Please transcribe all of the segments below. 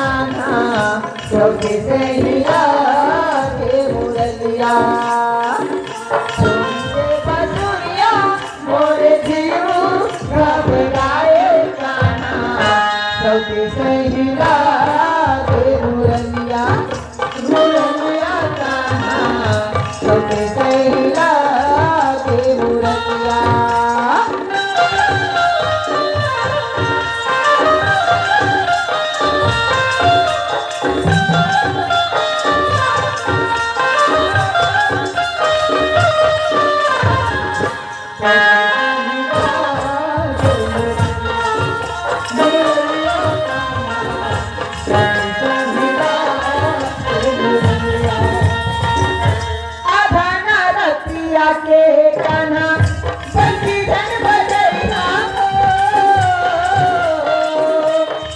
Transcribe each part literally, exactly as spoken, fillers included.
कान्हा, सौंसे सहिला के मुरलिया। सुन के बसुरिया मोर जीव घबराए कान्हा, सौंसे सहिला के मुरलिया। मुरलिया कान्हा, सौंसे सहिला के मुरलिया। आधा न रतिया के कान्हा, बंसी झन बजइहा हो।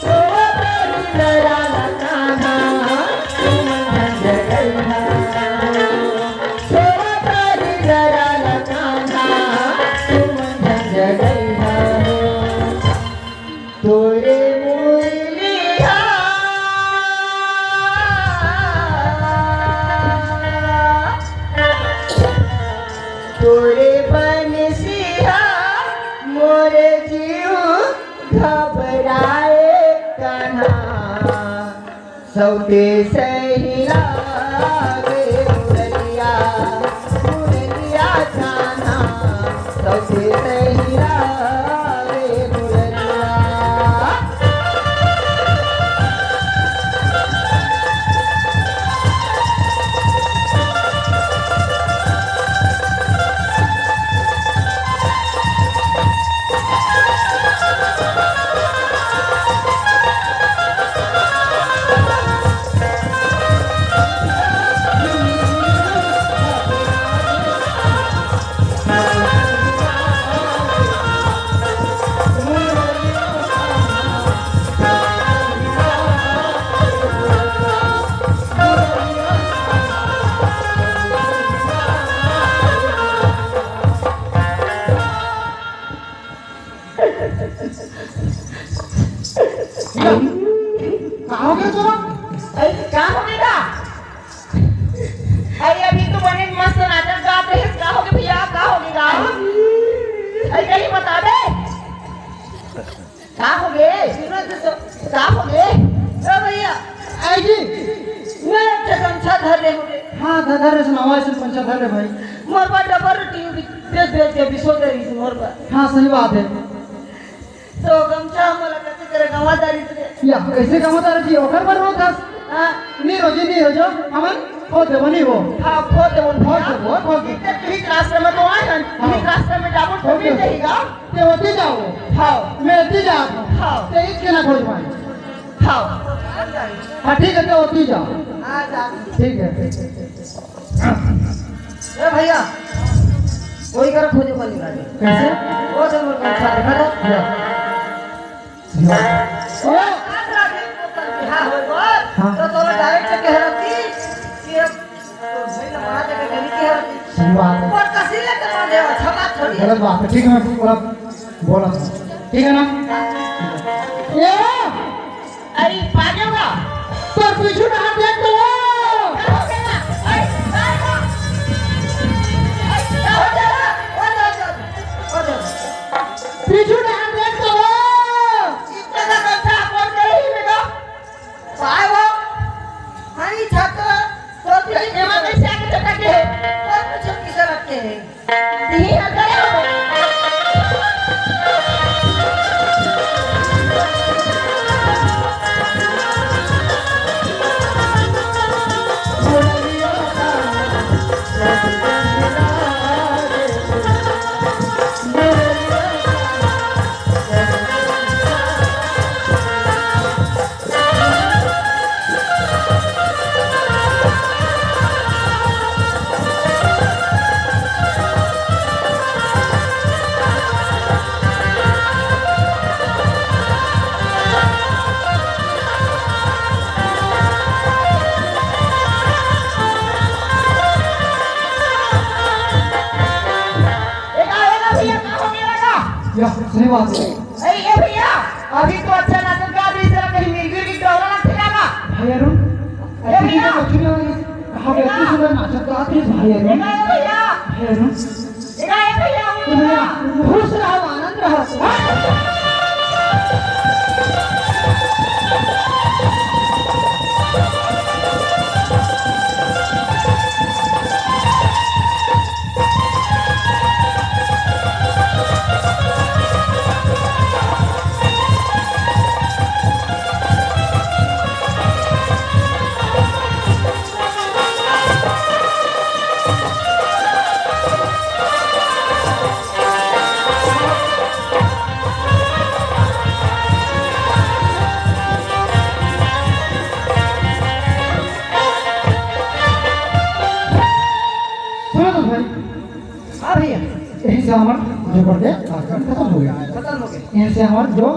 सोवत रही जरा न कान्हा, सुमन झन जगइहा। सोवत रही जरा न कान्हा, सुमन झन जगइहा। तोरे मुरलिया, तोरे बंसिया, मोर जीव घबराए कान्हा। सौंसे सहिला गे मुरलिया, मुरलिया कान्हा, सौंसे सहिला गे मुरलिया। का हो गे तोला? अरे, का हो गे गा? अरे, अभी तो बने मस्त नाचत गात रहिस। का हो गे भैया, का हो गे गा? अरे, कहीं बता दे। का हो गे? सुनो तो, का हो गे? ओ भैया, आई जी। मैं एक ठे गमछा धर ले हूँ रे। हाँ, धर, धर, सुनावा, ऐसे गमछा धर ले भाई। मोर पास डबल रोटी बेच, बेच के बिसो दे रही थी मोर पास। हाँ, सही बात है। तो गमछा हमला कैसे करे गंवा डारिस रे? या, कैसे गंवा डारिस जी? ओकर बर रोत हस? हाँ। नहीं रोजी, नहीं रोजो, हमन खोद देबो, नहीं हो। हाँ, खोद देबो, खोद भैया। देबो, खोद देबो। इतने तुही रास्ते में तो आए हैं, हाँ। तुही रास्ते में जाबो तो ओके। मिल जाएगा। ते ओती जाओ। हाँ। मैं एती जात हूँ। हाँ। ते ईच के ना खोज पाए। हाँ। हाँ, ठीक है, ते ओती जाओ। हाँ, जा। ठीक है। ए भैया, कोई कर खोजे वाली गाड़ी। कैसे? वो तो मोर गमछा देखा था। या। या। ओ! हाँ। तो तोला direct कह रहा थी कि अब तो भाई ना मार देके गली कह रहा थी। सही बात है। और कसी लेके मार देवा, अच्छा बात थोड़ी है। गलत बात है, ठीक है, मैं बोला, बोला था। ठीक है ना? ये! अरे, पागल का? तोर पीछू डहर देख तो वो। का हो गे? अरे, अरे, का? अरे, का हो गे? ओ, ओ, ओ, ओ, ओ। पीछू डहर देख तो वो। इतना सा गमछा कौन करे ही में तो? काय वो? हाँ, ये छात्र, तो भी एमा कैसे आके चटक के है? और कुछ पीछे रख के है। यही हल करे हो। ए, का होगे भैया, का होगे लगा? या, सही बात है। ए, ए भैया, अभी तो अच्छा नाचत गा रही, जरा कहीं मिर्गी की डौरा ना ठेका का? भाई अरुण, अरे भैया। कहाँ गए? इतनी सुंदर नाचत गात रहे भाई अरुण। भैया। भाई अरुण। भैया, खुश रहो, आनंद रहो। सुनो तो भाई। हाँ भैया। यहीं से हमारा जो बढ़ गया कार्यक्रम खत्म हो गया। खत्म हो गया। यहीं से हमारा जो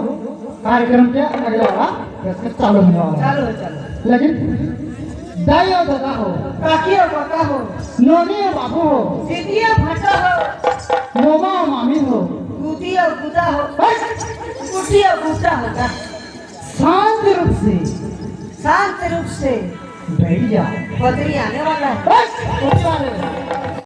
कार्यक्रम के अगला वाला प्रश्न चालू होने वाला है। चालू हो, चालू हो। लेकिन दाई और दादा हो, काकी और काका हो, नोनी और बाबू हो, दीदी और भांचा हो, मोमा और मामी हो, गुदी और गुदा हो, हट! गुदी और गुदा हो, जा। शांत रूप से, शांत रूप से बैठ जा। बदरी आने वाला है। हट! बैठ जा।